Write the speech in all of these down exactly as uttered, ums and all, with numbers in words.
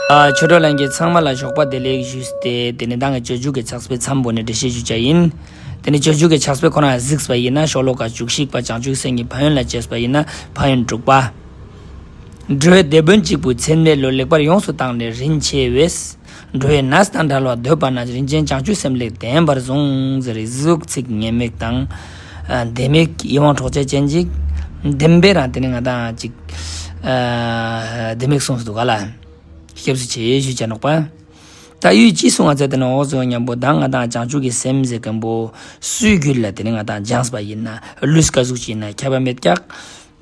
ཨ་ཆོས་གྲོགས་ལྷན་རྒྱས་ཚང་མ་ལ་ཞོགས་པ་བདེ་ལེགས་ཞུས་ཏེ། དེ་ནས་མདང་གི་སྤྱོད་འཇུག་གི་ཕྱག་དཔེ་མཚམས་པོ་ནས་འགྲེལ་བཤད་ཞུ་བྱ་ཡིན། དེ་ནས་སྤྱོད་འཇུག་གི་ཕྱག་དཔེ་ཁོ་ན་གཟིགས་པ་ཡིན་ན་ཤོ་ལོ་ཀ་བཅུ་གཅིག་པ་བྱང་ཆུབ་སེམས་ཀྱི་ཕན་ཡོན་ལ་བཅས་པ་ཡིན་ན་ཕན་ཡོན་དྲུག་པ། འགྲོ་བའི་སྡེ་དཔོན་གཅིག་པུ་ཚད་མེད་བློས། ལེགས་པར་ཡོངས་སུ་བརྟགས་ནས་རིན་ཆེ་བས། འགྲོ་བའི་གནས་དང་བྲལ་བ་འདོད་པ་ན། རིན་ཆེན་བྱང་ཆུབ་སེམས་ལས་བརྟན་པར་གསུངས། ཟེར་རེ་ཟུག་ཚིག་ངན་མེད་དང་། ཨ་ལྡེ་མིག་ཡིད་དབང་འཕྲོག་བྱ་ཅན་ཅིག་ལྡེམ་པའི་རང་དེ་ནི་ང་དང་ཅིག་ཨ་ལྡེ་མིག་གསུངས་སུ་འདུག་ག་ལ། སྐྱབས་སུ་མཆི་ཞུ་བྱ་ནོག་པ། ད་ཡུལ་ཅི་གསུང་ང་ཚེ་དེ་ནི་འོ་ཟོ་ཉམ་པོ་ད་ང་དང་བྱང་ཆུབ་ཀྱི་སེམས་ཟེར་མཁན་པོ་སུའི་རྒྱུད་ལ་དེ་ནི་ང་དང་སྦྱངས་པ་ཡིན་ན་ལུས་ཀ་ཟུག་ཅིག་ཡིན་ན་ཁྱབ་པ་མེད་ཀྱག་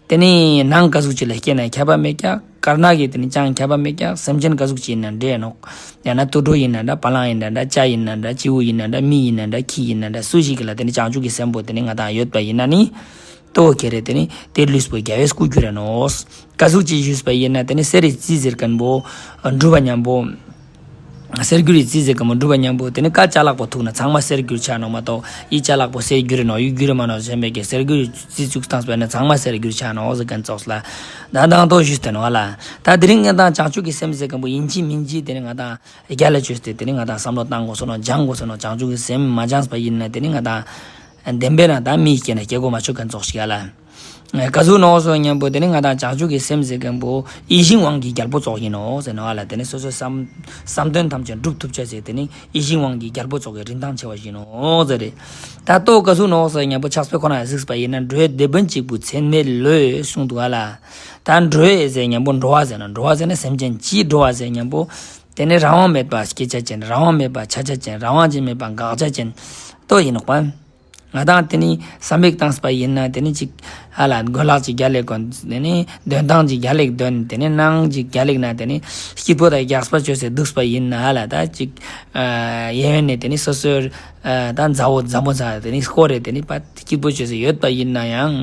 དེ་ནི་ནང་ཀ་ཟུག་ཅིག་ལ་སྐྱེས་ན་ཁྱབ་པ་མེད་ཀྱག་དཀར་ནག་གི་དེ་ནི་ཅང་ཁྱབ་པ་མེད་ཀྱག་སེམས་ཅན་ཀ་ཟུག་ཅིག་ཡིན་ན་འདྲ་ནོག་ཡང་ན་དུད་འགྲོ་ཡིན་ན་འདྲ། བ་ལང་ཡིན་ན་འདྲ། བྱ་ཡིན་ན་འདྲ། བྱིའུ་ཡིན་ན་འདྲ། མི་ཡིན་ན་འདྲ། ཁྱི་ཡིན་ན་འདྲ། སུ་ཞིག་གི་ལ་དེ་ནི་བྱང་ཆུབ་ཀྱི་སེམས་པོ་དེ་ནི་ང་དང་ཡོད་པ་ཡིན་ན་ནི། ལྟོ་ཁྱེར་རེ་དེ་ནི་དེ་ལུས་པོ་རྒྱལ་བའི་སྐུར་འགྱུར་ར་ནོག་ཀ་ཟུག་ཅིག་ཞུས་པ་ཡིན་ན་དེ་ནི་གསེར་རི་རྩི་ཟེར་མཁན་པོ་འགྲུབ་པ་ཉམ་པོ། གསེར་འགྱུར་རི་རྩི་ཟེར་མཁན་པོ་འགྲུབ་པ་ཉམ་པོ་དེ་ནི་ཀ་ཅ་ལག་པོ་ཐུག་ན་ཚང་མ་གསེར་འགྱུར་ཆ་ནོག་མ་གཏོགས་ཡི་ཅ་ལག་པོ་གསེར་འགྱུར་རེ་ནོག་ཡུ་འགྱུར་རེ་མ་ནོག་ཟེར་མེད་ཀྱི། གསེར་འགྱུར་རི་རྩི་བཙུགས་བཏང་པ་ན་ཚང་མ་གསེར་འགྱུར་ཆ་ནོག་ཟེར་མཁན་ཙོགས་ལ་ད་དང་ཏོ་ཞུས་ཏེ་ནོག་ལ། ད་དེ་རིང་ང་དང་བྱང་ཆུབ་ཀྱི་སེམས་ཟེར་མཁན་པོ་ཡིན་གཅིག་མིན་གཅིག་དེ་ནི་ང་དང་རྒྱལ་ལ་བཅོས་ཏེ་དེ་ནི་ང་དང་བསམ་བློ་བཏང་དགོས་སོ་ནོག་སྦྱང་དགོས་སོ་ནོག་བྱང་ཆུབ་ཀྱི་སེམས་མ་སྦྱངས་པ་ཡིན་ན་དེ་ནི་ང་དང་ལྡེམ་པའི་ནང་ད་མི་སྐྱེ་ན་སྐྱེ་དགོས་མ་ཆོག་མཁན་ཙོགས་ཤིག་ཨ་ལ། ཀ་ཟུག་ནོག་ཟེར་ཉམ་པོ་དེ་ནི་ང་དང་བྱང་ཆུབ་ཀྱི་སེམས་ཟེར་མཁན་པོ་ཡིད་བཞིན་དབང་གི་རྒྱལ་པོ་ཙོགས་ཡིན་ནོག་ཟེར་ནོག་ཨ་ལ། དེ་ནི་སོ་སོའི་བསམ་བསམ་དོན་ཐམས་ཅད་འགྲུབ་ཐུབ་ཆ་ཟེར་དེ་ནི་ཡིད་བཞིན་དབང་གི་རྒྱལ་པོ་ཙོགས་ཀྱི་རིན་ཐང་ཆེ་བ་ཞིག་ནོག་ཟེར་རེ། ད་ལྟོ་ཀ་ཟུག་ནོག་ཟེར་ཉམ་པོ་ཕྱག་དཔེ་ཁོ་ན་གཟིགས་པ་ཡིན་ན་འགྲོ་བའི་སྡེ་དཔོན་གཅིག་པུ་ཚད་མེད་བློས་གསུངས་འདུག་ཨ་ལ། ད་འགྲོ་བའི་ཟེར་ཉམ་པོ་འགྲོ་བ་ཟེར་ན་འགྲོ་བ་ཟེར་ན་སེམས་ཅན་ཅིའི་འགྲོ་བ་ཟེར་ཉམ་པོ་དེ་ནི་རང་དབང་མེད་པ་སྐྱེ་ཆ་ཅན། རང་དབང་མེད་པ་ཆ་ཆ་ཅན། རང་དབང་ཅན་མེད་པ་འགག་ཆ་ཅན་ལྟོ་ཡིན་ནོག་པ། ང་དང་དེ་ནི་བསམ་ཡིག་བཏང་པ་ཡིན་ན་དེ་ནི་ཅིག་ཧ་ལ་གོས་ལག་ཅིག་རྒྱལ་ལེགས་གོན། དེ་ནི་འདོན་སྟངས་ཅིག་རྒྱལ་ལེགས་འདོན། དེ་ནི་སྣང་ཅིག་རྒྱལ་ལེགས་ན་དེ་ནི་སྐྱིད་པོ་དང་རྒྱགས་པ་བཅོས་ཏེ་འདུག་པ་ཡིན་ན་ཧ་ལ་ད་ཅིག་གཡས་གཡོན་ནས་དེ་ནི་སོ་སོའི་ད་མཛའ་བོ་མཛའ་མོ་ཚ་དེ་ནི་སྐོར་རེ་དེ་ནི་པ་སྐྱིད་པོ་བཅོས་ཏེ་ཡོད་པ་ཡིན་ན་ཡང་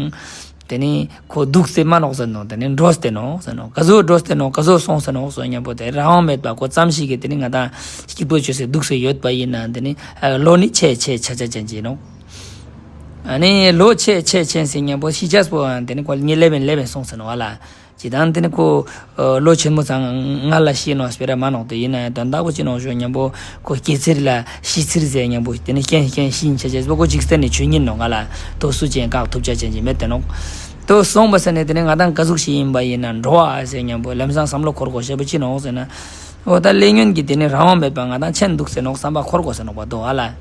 དེ་ནི་ཁོ་འདུག་སྟེ་མ་ནོག་ཟེར་ནོག་དེ་ནི་འགྲོ་སྟེ་ནོག་ཟེར་ནོག་ཀ་ཟུག་འགྲོ་སྟེ་ནོག་ཀ་ཟུག་སོང་སྟེ་ནོག་ཟེར་ཉམ་པོ་དེ་རང་དབང་མེད་པ་ཁོ་ཙམ་ཞིག་གིས་དེ་ནི་ང་དང་སྐྱིད་པོ་བཅོས་ཏེ་འདུག་སྟེ་ཡོད་པ་ཡིན་ན་དེ་ནི་བློ་ནི་ཆེ་ཆེ་ཆ་ཆ་ཅན་ཅིག་ནོག་ཨ་ནི་བློ་ཆེ་ཆེ་ཆེན་ཟེར་ཉམ་པོ་ཤི་ཆས་པོ་ཨ་དེ་ནི་ཁོ་ཉི་ལེ་བན་ལེ་བན་སོང་ཟེར་ནོག་ཨ་ལ། ཅི་དང་དེ་ནི་ཁོ་ཨ་བློ་ཆེན་མོ་ཚང་ང་ལ་ཤི་ནོག་སྤེ་ར་མ་ནོག་དེ་ཡིན་ན་ཡང་དོན་དག་པོ་ཅི་ནོག་ཞུ་ཉམ་པོ་ཁོ་སྐྱེ་ཚེར་ལ་ཤི་ཚེར་ཟེར་ཉམ་པོ་དེ་ནི་རྐྱེན་རྐྱེན་ཤི་ཆ་ཆས་པོ་ཁོ་འཇིག་རྟེན་ནི་ཆོས་ཉིད་ནོག་ང་ལ་དོ་སུ་ཅན་བཀག་ཐུབ་ཆ་ཅན་ཅིག་མེད་དེ་ནོག་དོ་སོང་པ་ཟེར་ནས་དེ་ནི་ང་དང་ཀ་ཟུག་ཤིག་ཡིན་པ་ཡིན་ན་འགྲོ་བ་ཟེར་ཉམ་པོ་ལམ་སང་བསམ་བློ་འཁོར་དགོས་ཤེས་པོ་ཅི་ནོག་ཟེར་ན། འོ་ད་ལས་ཉོན་གྱི་དེ་ནི་རང་དབང་མེད་པ་ང་དང་ཆེན་འདུག་ཟེར་ནོག་བསམ་པ་འཁོར་དགོས་ཟེར་ནོག་པ་དོ་ཨ་ལ།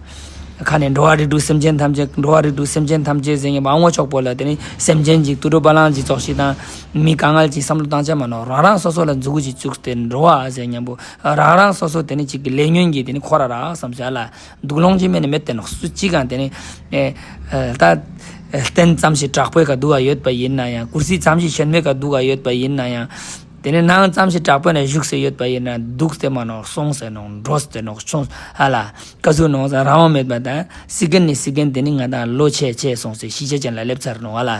ཁ་ནས་འགྲོ་བ་རིགས་དྲུག་སེམས་ཅན་ཐམས་ཅད། འགྲོ་བ་རིགས་དྲུག་སེམས་ཅན་ཐམས་ཅད་ཟེར་ཉམ་པོ་ཨ་ངོ་ཅོག་པོ་ལ་དེ་ནི་སེམས་ཅན་ཅིག་དུད་འགྲོ་བ་ལང་ཅིག་ཙོགས་ཤིག་དང་མི་དཀའ་ངལ་ཅིག་བསམ་བློ་བཏང་ཆ་མ་ནོག་རང་རང་སོ་སོ་ལ་མཛུ་གུ་ཅིག་བཙུགས་ཏེ་འགྲོ་བ་ཟེར་ཉམ་པོ་རང་རང་སོ་སོ་དེ་ནི་ཅིག་གི་ལས་ཉོན་གྱི་དེ་ནི་འཁོར་ར་ར་བསམ་ཟེར་ཨ་ལ། སྡུག་ལོང་ཅིག་མེད་ནི་མེད་དེ་ནོག་སུ་ཅིག་གང་དེ་ནི་ཨེ་ཨེ་ད་རྟེན་ཙམ་ཞིག་དྲག་པོའི་ཀ་འདུག་ག་ཡོད་པ་ཡིན་ན་ཡང་། ཀུར་སི་ཙམ་ཞིག་ཞན་མའི་ཀ་འདུག་ག་ཡོད་པ་ཡིན་ན་ཡང་། དེ་ནི་ནང་ཙམ་ཞིག་དྲག་པོ་ནས་བཞུགས་སེ་ཡོད་པ་ཡིན་ན་འདུག་སྟེ་མ་ནོག་སོང་སྟེ་ནོག་འགྲོ་སྟེ་ནོག་ཆོང་ཧ་ལ། ཀ་ཟུག་ནོག་ཟེར་རང་དབང་མེད་པ་དང་སི་ཀན་ནི་སི་ཀན་དེ་ནི་ང་དང་བློ་ཆེ་ཆེ་སོང་སྟེ་ཤི་ཆ་ཅན་ལ་སླེབས་ཚར་ནོག་ཧ་ལ།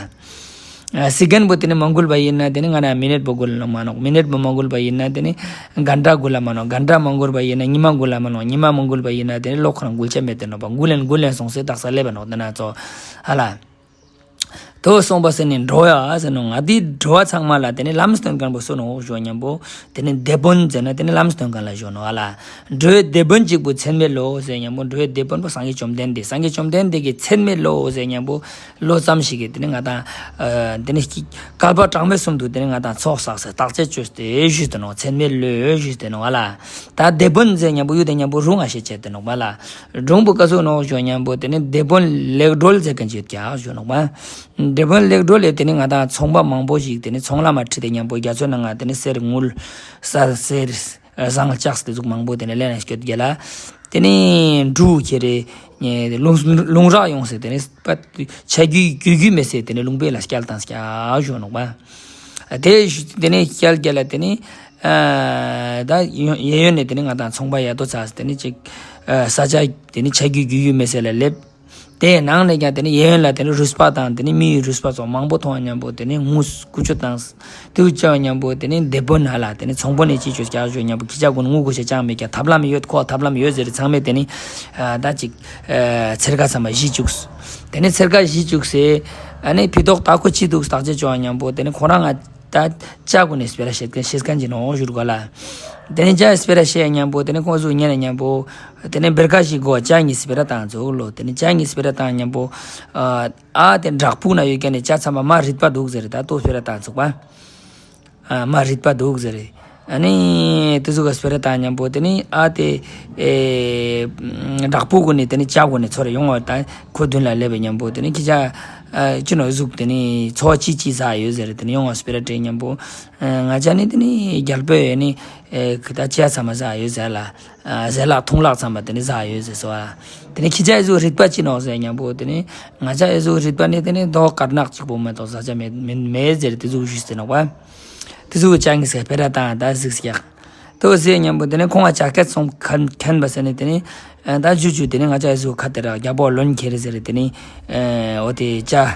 ཨ་སི་ཀན་པོ་དེ་ནི་མ་འགུལ་བ་ཡིན་ན་དེ་ནི་ང་དང་མི་ནེཊ་པོ་འགུལ་ནོག་མ་ནོག་མི་ནེཊ་པོ་མ་འགུལ་བ་ཡིན་ན་དེ་ནི་གན་ཊ་འགུལ་ལ་མ་ནོག་གན་ཊ་མ་འགུལ་བ་ཡིན་ན་ཉི་མ་འགུལ་ལ་མ་ནོག་ཉི་མ་མ་འགུལ་བ་ཡིན་ན་དེ་ནི་ལོ་ཁོ་རང་འགུལ་ཆ་མེད་དེ་ནོག་པ། འགུལ་ལེན་འགུལ་ལེན་སོང་སྟེ་དག་ས་སླེབས་པ་ནོག་དེ་ན་ཚོ་ཧ་ལ། དོ་སོང་པ་ཟེར་ནི་འགྲོ་ཡ་ཟེར་ནོག་ང་དེ་འགྲོ་བ་ཚང་མ་ལ་དེ་ནི་ལམ་སྟོན་མཁན་པོ་སུ་ནོག་ཞུ་ཉམ་པོ་དེ་ནི་སྡེ་དཔོན་ཟེར་ན་དེ་ནི་ལམ་སྟོན་མཁན་ལ་ཞུ་ནོག་ཨ་ལ། འགྲོ་བའི་སྡེ་དཔོན་གཅིག་པུ་ཚད་མེད་བློ་ཟེར་ཉམ་པོ་འགྲོ་བའི་སྡེ་དཔོན་པོ་སངས་རྒྱས་བཅོམ་ལྡན་འདས། སངས་རྒྱས་བཅོམ་ལྡན་འདས་ཀྱི་ཚད་མེད་བློ་ཟེར་ཉམ་པོ་བློ་ཙམ་ཞིག་གིས་དེ་ནི་ང་དང་ཨ་དེ་ནི་བསྐལ་པ་གྲངས་མེད་གསུམ་དུ་དེ་ནི་ང་དང་ཚོགས་བསགས་སེ་བརྟག་དཔྱད་བཅོས་ཏེ་ཞུས་ཏེ་ནོག་ཚད་མེད་བློས་ཞུས་ཏེ་ནོག་ཨ་ལ། ད་སྡེ་དཔོན་ཟེར་ཉམ་པོ་ཡུལ་དེ་ཉམ་པོ་རུང་ང་ཤེས་བྱས་ཏེ་ནོག་པ་ལ། སྒྲུང་པོ་ཀ་ཟུག་ནོག་ཞུ་ཉམ་པོ་དེ་ནི་སྡེ་དཔོན་ལེགས་སྒྲོལ་ཟེར་མཁན་ཅིག་ཡོད་ཀྱག་ཞུ་ནོག་པ། སྡེ་དཔོན་ལེགས་སྒྲོལ་ལས་དེ་ནི་ང་དང་ཚོང་པ་མང་པོ་ཞིག་དེ་ནི་ཚོང་ལམ་མ་ཁྲིད་དེ་ཉམ་པོ་རྒྱ་མཚོའི་ནང་ང་དེ་ནི་གསེར་དངུལ་ས་གསེར་ཟངས་ལྕགས་དེ་ཟུག་མང་པོ་དེ་ནི་ལེན་ན་སྐྱོད་རྒྱ་ལ། དེ་ནི་འབྲུ་ཁྱེར་རེ་ལུང་ལུང་རག་ཡོང་སེ་དེ་ནི་པ་ཆ་རྒྱུས་རྒྱུས་རྒྱུས་མེད་སེ་དེ་ནི་ལུང་པའི་ལ་བསྐྱལ་བཏང་ཀྱག་ཞུ་ནོག་པ། དེ་དེ་ནི་བསྐྱལ་རྒྱ་ལ་དེ་ནི་ཨ་ད་གཡས་གཡོན་ནས་དེ་ནི་ང་དང་ཚོང་པ་ཡ་དོ་ཚ་དེ་ནི་ཅིག་ཨ་ས་ཆ་དེ་ནི་ཆ་རྒྱུས་རྒྱུས་ཡོད་མེད་སེ་ལ་སླེབས། དེའི་ནང་ནས་ཀྱང་དེ་ནི་གཡས་གཡོན་ལ་དེ་ནི་རུས་པ་དང་དེ་ནི་མིའི་རུས་པ་ཚོ་མང་པོ་མཐོང་བ་ཉམ་པོ་དེ་ནི་ངུ་ཀུ་ཅོ་དང་དེའུ་ཅོ་ཉམ་པོ་དེ་ནི་སྡེ་དཔོན་ཧ་ལ་དེ་ནི་ཚོང་དཔོན་ནས་ཅི་ཅོ་ཀྱག་ཞུ་ཉམ་པོ་ཁྱི་ཅག་ཀུན་ངུ་དགོས་ཤེས་ཅང་མེད་ཀྱག་ཐབས་ལམ་ཡོད་ཁོ་ཐབས་ལམ་ཡོད་ཟེར་ཚང་མས་དེ་ནི་ཨ་ད་ཅིག་ཨ་ཚེར་ཁ་ཚང་མ་བཞི་བཅུག་དེ་ནི་ཚེར་ཁ་བཞི་བཅུག་སེ་ཨ་ནི་ཕི་ཏོག་ད་ཁོ་ཅི་འདུག་བརྟག་དཔྱད་བཅོ་བ་ཉམ་པོ་དེ་ནི་ཁོ་རང་ང་ ད་ཅ་གུན་ནི་སྤེ་ར་ཤད་ཤད་ཁན་ཅིག་ནོག་ཞུ་ག་ལ། ཏེ་ནེ་ཅ་སྤེ་ར་ཤད་ཉམ་པོ་ཏེ་ནེ་ཁོང་ཟུག་ཉན་ན་ཉམ་པོ་ཏེ་ནེ་བེར་ཀ་ཞིག་གོ་ཅ་ཉིས་སྤེ་ར་ཏང་ཙོགས་ལོ། ཏེ་ནེ་ཅ་ཉིས་སྤེ་ར་ཏང་ཉམ་པོ་ཨ་ཏེ་བྲག་ཕུག་ན་ཡོད་ཁན་ནི་ཅ་ཚང་མ་མ་རིད་པ་དུག་ཟེར། ད་ལྟོ་སྤེ་ར་ཏང་ཙོགས་པ། ཨ་མ་རིད་པ་དུག་ཟེར། ཨ་ནི་ཏེ་ཟུག་ག་སྤེ་ར་ཏང་ཉམ་པོ་ཏེ་ནེ་ཨ་ཏེ་ཨེ་བྲག་ཕུག་གུན་ནི་ཏེ་ནེ་ཅ་གུན་ནི་ཚོར་ཡོང་བ་ད་ཁོ་དུན་ལ་སླེབས་པ་ཉམ་པོ་ཏེ་ནེ་ཁྱེད་ཅག་ཨ་ཅི་ནོག་ཟུག་ཏེ་ནེ་ཚོ་བ་ཅི་ཅི་ཟ་ཡོད་ཟེར། ཏེ་ནེ་ཡོང་བ་སྤེ་ར་ཏེ་ཉམ་པོ་ཨ་ང་ཅ་ནི་ཏེ་ནེ་རྒྱལ་པོ་ཡོད་ནི་ཨེ་ཁི་ད་ཅ་ཚང་མ་ཟ་ཡོད་ཟེར་ལ། ཨ་ཟས་ལྷག་འཐུང་ལྷག་ཚང་མ་ཏེ་ནེ་ཟ་ཡོད་ཟེར་སོ། ཏེ་ནེ་ཁྱེད་ཅག་ཟུག་རིད་པ་ཅི་ནོག་ཟེར་ཉམ་པོ་ཏེ་ནེ་ང་ཅག་ཨེ་ཟུག་རིད་པ་ནི་ཏེ་ནེ་རྡོ་དཀར་ནག་ཅིག་པོ་མེ་ཏོག་ཟ་ཅ་མེད་མེད་མེད་ཟེར་ཏེ་ཟུག་ཞུས་ཏེ་ནོག་པ། ཏེ་ཟུག་ཅ་ཉིས་སྤེ་ར་ཏང་ད་ཟིག་སྐྱག་ཏོ་ཟེར་ཉམ་པོ་ཏེ་ནེ་ཁོང་ང་ཅ་སྐད་སོང་ཁན་ཁན་པ་ཟེར་ནེ་ཏེ་ནེ་ཨ་ད་ཇུ་ཇུ་ཏེ་ནེ་ང་ཅག་ཨེ་ཟུག་ཁ་ཏེ་ར་རྒྱལ་པོ་ལོན་ཁྱེར་ཟེར་ཏེ་ནེ་ཨ་འོ་ཏེ་ཅ་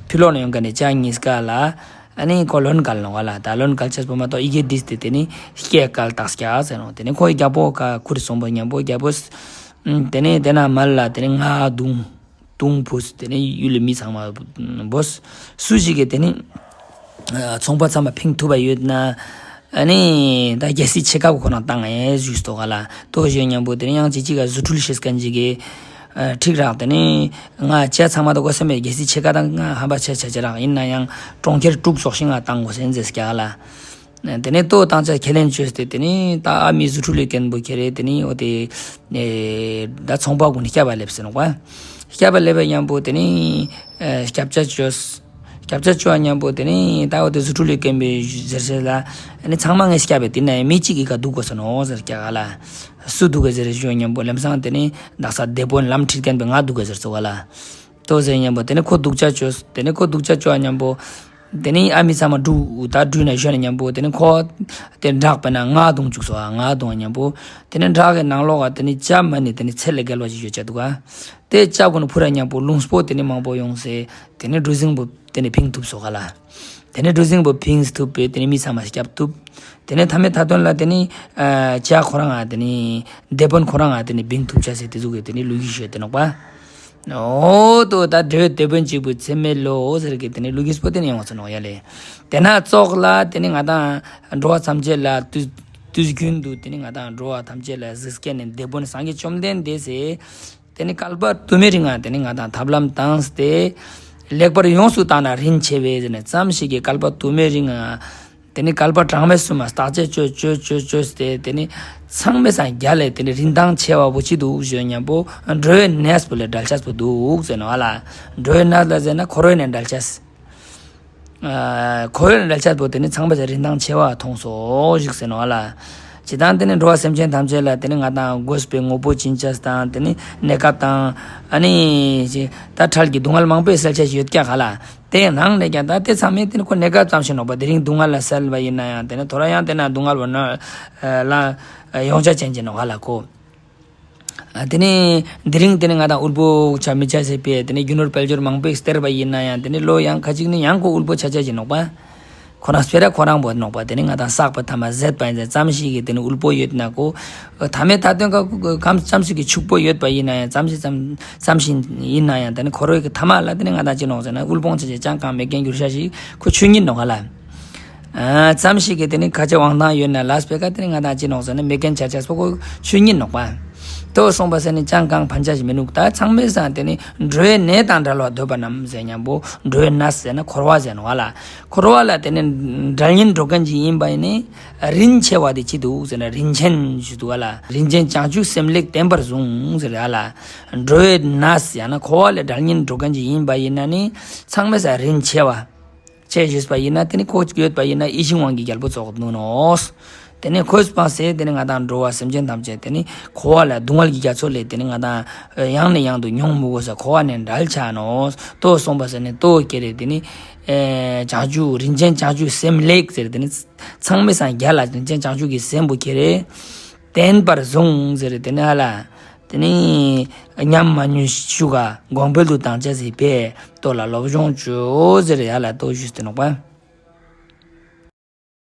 ཕི་ལོག་ནེ་ཡོང་ཁན་ནི་ཅ་ཉིས་ཀ་ལ། ཨ་ནི་ཁོ་ལོན་སྐལ་ནོག་ག་ལ། ད་ལོན་སྐལ་ཅེས་པོ་མ་གཏོགས་ཡི་གེ་བྲིས་ཏེ་ཏེ་ནེ་སྐྱེ་སྐལ་བཏགས་སྐྱག་ཟེར་ནོག། ཏེ་ནེ་ཁོ་རྒྱལ་པོ་ཀ་ཁུར་སོང་པོ་ཉམ་པོ་རྒྱལ་པོ་ཨ་ཏེ་ནེ་ཏེ་ན་མལ་ལ་ཏེ་ནེ་ང་དུང་དུང་བུས་ཏེ་ནེ་ཡུལ་ལི་མི་ཚང་མ་བོས་སུ་ཞིག་གི་ཏེ་ནེ་ཨ་ཚོང་པ་ཚང་མ་ཕིང་ཐུབ་པ་ཡོད་ན་ཨ་ནི་ད་རྒྱལ་སྲིད་ཆེ་ཁག་ཁོ་རང་ཏང་ཨེ་ཞུས་ཏོག་ག་ལ། ཏོ་ཞུ་ཉམ་པོ་ཏེ་ནེ་ཡང་ཅི་ཅི་ག་རྫུ་འཕྲུལ་ཤེས་ཁན་ཅིག་གི་ཨ་ཁྲིག་རག་ཏེ་ནེ་ང་ཅ་ཚང་མ་ཏོ་གོ་སེ་མེད་རྒྱལ་སྲིད་ཆེ་ཁག་དང་ང་ཧམ་པ་ཆ་ཆ་ཆ་རག་ཨིན་ན་ཡང་གྲོང་ཁྱེར་དྲུག་ཙོགས་ཤིག་ང་ཏང་གོས་ཟེར་སྐྱག་ལ། ཏེ་ནེ་ཏོ་ཏང་ཅ་ཁས་ལེན་ཅོས་ཏེ་ཏེ་ནེ་ད་ཨ་མི་རྫུ་འཕྲུལ་ལི་རྒན་པོ་ཁྱེར་རེ་ཏེ་ནེ་འོ་ཏེ་ཨེ་ད་ཚོང་པ་གུན་སྐྱབས་པ་ལེབས་ཟེར་ནོག་པ། སྐྱབས་པ་ལེབས་པ་ཉམ་པོ་ཏེ་ནེ་ཨེ་སྐྱབས་ཆ་ཅོས། སྐྱབས་ཆ་ཅོ་བ་ཉམ་པོ་ཏེ་ནེ་ད་འོ་ཏེ་རྫུ་འཕྲུལ་ལི་རྒན་པོའི་ཟེར་ཟེར་ལ། ཨ་ནི་ཚང་མ་ངའི་སྐྱབས་པ་ཏེ་ན་མི་གཅིག་གི་ཀ་དུག་གོས་ཟེར་ནོག་ཟེར་སྐྱག་ག་ལ། སུ་དུག་གོས་ཟེར་ཞུ་ཉམ་པོ་ལམ་སང་ཏེ་ནེ་དག་ས་སྡེ་དཔོན་ལམ་ཁྲིད་ཁན་པོ་ང་དུག་གོས་ཟེར་ཙོགས་ག་ལ། ཏོ་ཟེར་ཉམ་པོ་ཏེ་ནེ་ཁོ་སྡུག་ཅག་ཅོས། ཏེ་ནེ་ཁོ་སྡུག་ཅག་ཅོ་བ་ཉམ་པོ་ཏེ་ནེ་ཨ་མི་ཚང་མ་འགྲུལ་ད་འགྲུལ་ན་ཞོན་ན་ཉམ་པོ་ཏེ་ནེ་ཁོ་ཏེ་བྲག་པེ་ན་ང་དུང་ཅུག་སོ། ང་དུང་ཉམ་པོ་ཏེ་ནེ་བྲག་གི་ནང་ལོགས་ཀ་ཏེ་ནེ་ཅ་མ་ནེ་ཏེ་ནེ་ཚད་ལས་བརྒལ་བ་ཞིག་ཡོད་ཅ་དུག་ག། ཏེ་ཅ་གུན་ཕུ་ར་ཉམ་པོ་ལུང་སྤོ་ཏེ་ནེ་མང་པོ་ཡོང་སེ་ཏེ་ནེ་གྲུ་གཟིངས་པོ་ཏེ་ནེ་ཕིང་ཐུབ་སོ་ག་ལ། ཏེ་ནེ་གྲུ་གཟིངས་པོ་ཕིང་ཐུབ་པེ་ཏེ་ནེ་མི་ཚང་མ་སྐྱབས་ཐུབ། ཏེ་ནེ་ཐ་མའི་ཐ་དོན་ལ་ཏེ་ནེ་ཨ་ཅ་ཁོ་རང་ང་ཏེ་ནེ་སྡེ་དཔོན་ཁོ་རང་ང་ཏེ་ནེ་བིང་ཐུབ་ཅ་སེ་ཏེ་ཟུག་གི་ཏེ་ནེ་ལུགས་ཀྱི་ཞུ་ཏེ་ནོག་པ། འོ་ཏོ་ད་འགྲོ་བའི་དེད་དཔོན་གཅིག་པུའི་ཚེ་མེད་ལོ་ཟེར་གི་ཏེ་ནེ་ལུགས་ཀྱི་སྤོ་ཏེ་ནེ་ཡོང་བ་ཚོ་ནོག་ཡ་ལེ། ཏེ་ན་ཙོགས་ལ་ཏེ་ནེ་ང་དང་འགྲོ་བ་ཐམས་ཅད་ལ་དུས་དུས་རྒྱུན་དུ་ཏེ་ནེ་ང་དང་འགྲོ་བ་ཐམས་ཅད་ལ་གཟིགས་སྐྱེ་ནས་དེད་དཔོན་སངས་རྒྱས་བཅོམ་ལྡན་འདས་སེ། ཏེ་ནེ་བསྐལ་པ་དུ་མའི་རིང་ང་ཏེ་ནེ་ང་དང་ཐབས་ལམ་བཏང་སྟེ་ལེགས་པར་ཡོངས་སུ་བརྟགས་ན་རིན་ཆེ་བས་ཟེར་ནས་ཙམ་ཞིག་གི་བསྐལ་པ་དུ་མའི་རིང་ང་ཏེ་ནེ་བསྐལ་པ་གྲངས་མེད་གསུམ་མ་བརྟག་དཔྱད་ཅོས་ཅོས་ཅོས་ཅོས་ཏེ་ཏེ་ནེ་ཚང་མའི་སང་རྒྱལ་ལས་ཏེ་ནེ་རིན་ཐང་ཆེ་བ་བོ་ཅི་དུག་ཞུ་ཉམ་པོ་འགྲོ་བའི་གནས་པོ་ལས་བྲལ་ཅེས་པོ་དུག་ཟེར་ནོག་ཨ་ལ། འགྲོ་བའི་གནས་ལ་ཟེར་ན་འཁོར་བའི་ནས་བྲལ་ཅེས། ཨ་འཁོར་བའི་ནས་བྲལ་ཅེས་པོ་ཏེ་ནེ་ཚང་མའི་སང་རིན་ཐང་ཆེ་བ་མཐོང་སོ་ཞིག་ཟེར་ནོག་ཨ་ལ། ཅི་དང་ཏེ་ནེ་འགྲོ་བ་སེམས་ཅན་ཐམས་ཅད་ལ་ཏེ་ནེ་ང་དང་དགོས་པའི་དངོས་པོ་ཅི་ཅས་དང་ཏེ་ནེ་གནས་སྐབས་དང་ཨ་ནི་ད་འཕྲལ་གྱི་སྡུག་བསྔལ་མང་པོའི་སེལ་ཅེས་ཡོད་ཀྱག་ཨ་ལ། ཏེའི་ནང་ནེ་ཀྱང་ད་ཏེ་ཚང་མའི་ཏེ་ནེ་ཁོ་གནས་སྐབས་ཙམ་ཞིག་ནོག་པ། དེ་རིང་སྡུག་བསྔལ་ལ་སེལ་བ་ཡིན་ན་ཡང་ཏེ་ནེ་ཐོ་རེ་ཡང་ཏེ་ན་སྡུག་བསྔལ་བོ་ན་ལ་ཡོང་ཅེས་ཅན་ཅིག་ནོག་ཨ་ལ་ཁོ། ཨ་ཏེ་ནེ་དེ་རིང་ཏེ་ནེ་ང་དང་དབུལ་པོ་ཆ་མི་ཆ་ཟེར་པས་ཏེ་ནེ་རྒྱུ་ནོར་དཔལ་འབྱོར་མང་པོའི་སྟེར་བ་ཡིན་ན་ཡང་ཏེ་ནེ་ལོ་ཡང་ཁ་ཅིག་ནི་ཡང་ཁོ་དབུལ་པོ་ཆ་ཆ་ཅིག་ནོག་པ། ཁོ་རང་སྤེ་ར་ཁོ་རང་བོ་ནོག་པ། ཏེ་ནེ་ང་དང་བསགས་པ་ཐ་མ་ཟད་པ་ཡིན་ཙང་ཙམ་ཞིག་གི་ཏེ་ནེ་དབུལ་པོ་ཡོད་ན་ཁོ་ཐ་མའི་ཐ་དོན་ཀ་ཁམས་ཙམ་ཞིག་གི་ཕྱུག་པོ་ཡོད་པ་ཡིན་ན་ཡང་ཙམ་ཞིག་ཙམ་ཙམ་ཞིག་ཡིན་ན་ཡང་ཏེ་ནེ་ཁོ་རོའི་ཐ་མ་ལ་ཏེ་ནེ་ང་དང་ཅི་ནོག་ཟེར་ན་དབུལ་ཕོངས་ཆ་ཆ་ཅང་གང་མེད་མཁན་འགྱུར་ཤ་ཞིག་ཁོ་ཆོས་ཉིད་ནོག་ཨ་ལ། ཨ་ཙམ་ཞིག་གི་ཏེ་ནེ་ཁ་ཆེ་དབང་ཐང་ཡོད་ན་ལས་པེ་ཀ་ཏེ་ནེ་ང་དང་ཅི་ནོག་ཟེར་ན་མེད་མཁན་ཆ་ཆ་སོ་ཁོ་ཆོས་ཉིད་ནོག་པ། ཏོ་སོང་པ་ཟེར་ནི་ཅང་གང་ཕན་ཆ་ཞིག་མི་ནུག། ད་ཚང་མའི་སང་ཏེ་ནེ་འགྲོ་བའི་གནས་དང་བྲལ་བ་འདོད་པ་རྣམས་ཟེར་ཉམ་པོ་འགྲོ་བའི་གནས་ཟེར་ན་འཁོར་བ་ཟེར་ནོག་ཨ་ལ། འཁོར་བ་ལ་ཏེ་ནེ་འགྲལ་སྙིང་འདོད་མཁན་ཅིག་ཡིན་པ་ཡིན་ནི་རིན་ཆེ་བ་དེ་ཅི་དུག་ཟེར་ན་རིན་ཆེན་ཞིག་དུག་ཨ་ལ། རིན་ཆེན་བྱང་ཆུབ་སེམས་ལེགས་བརྟན་པར་བཟུང་ཟེར་ཨ་ལ། འགྲོ་བའི་གནས་ཡང་ན་འཁོར་བ་ལས་འགྲལ་སྙིང་འདོད་མཁན་ཅིག་ཡིན་པ་ཡིན་ན་ནི་ཚང་མའི་སང་རིན་ཆེ་བ་ཅེས་ཞུས་པ་ཡིན་ན་ཏེ་ནེ་ཁོ་ཡོད་པ་ཡིན་ན་ཡིད་བཞིན་དབང་གི་རྒྱལ་པོ་ཙོགས་ནུག་ནོག། ཏེ་ནེ་ཁོས་སྤངས་སེ་ཏེ་ནེ་ང་དང་འགྲོ་བ་སེམས་ཅན་ཐམས་ཅད་ཏེ་ནེ་འཁོར་བ་ལ་སྡུག་བསྔལ་གྱི་རྒྱ་མཚོ་ལས་ཏེ་ནེ་ང་དང་ཡང་ནས་ཡང་དུ་མྱོང་མི་དགོས་ས་འཁོར་བ་ནས་བྲལ་ཆ་ནོག། ཏོ་སོང་པ་ཟེར་ནི་ཏོ་ཀེ་རེ་ཏེ་ནེ་ཨེ་བྱང་ཆུབ་རིན་ཆེན་བྱང་ཆུབ་སེམས་ལེགས་ཟེར་ཏེ་ནེ་ཚང་མའི་སང་རྒྱལ་ལ་རིན་ཆེན་བྱང་ཆུབ་ཀྱི་སེམས་པོ་ཀེ་རེ་བརྟན་པར་བཟུང་ཟེར་ཏེ་ནེ་ཨ་ལ། ཏེ་ནེ་ཉམས་མ་ཉམས་ཤུགས་ག་གོང་འཕེལ་དུ་བཏང་ཅེས་སི་ཕིའ་ཏོ་ལ་སློབ་སྦྱོང་ཅོས་ཟེར་ཡ་ལ་ཏོ་ཞུས་ཏེ་ནོག་པ།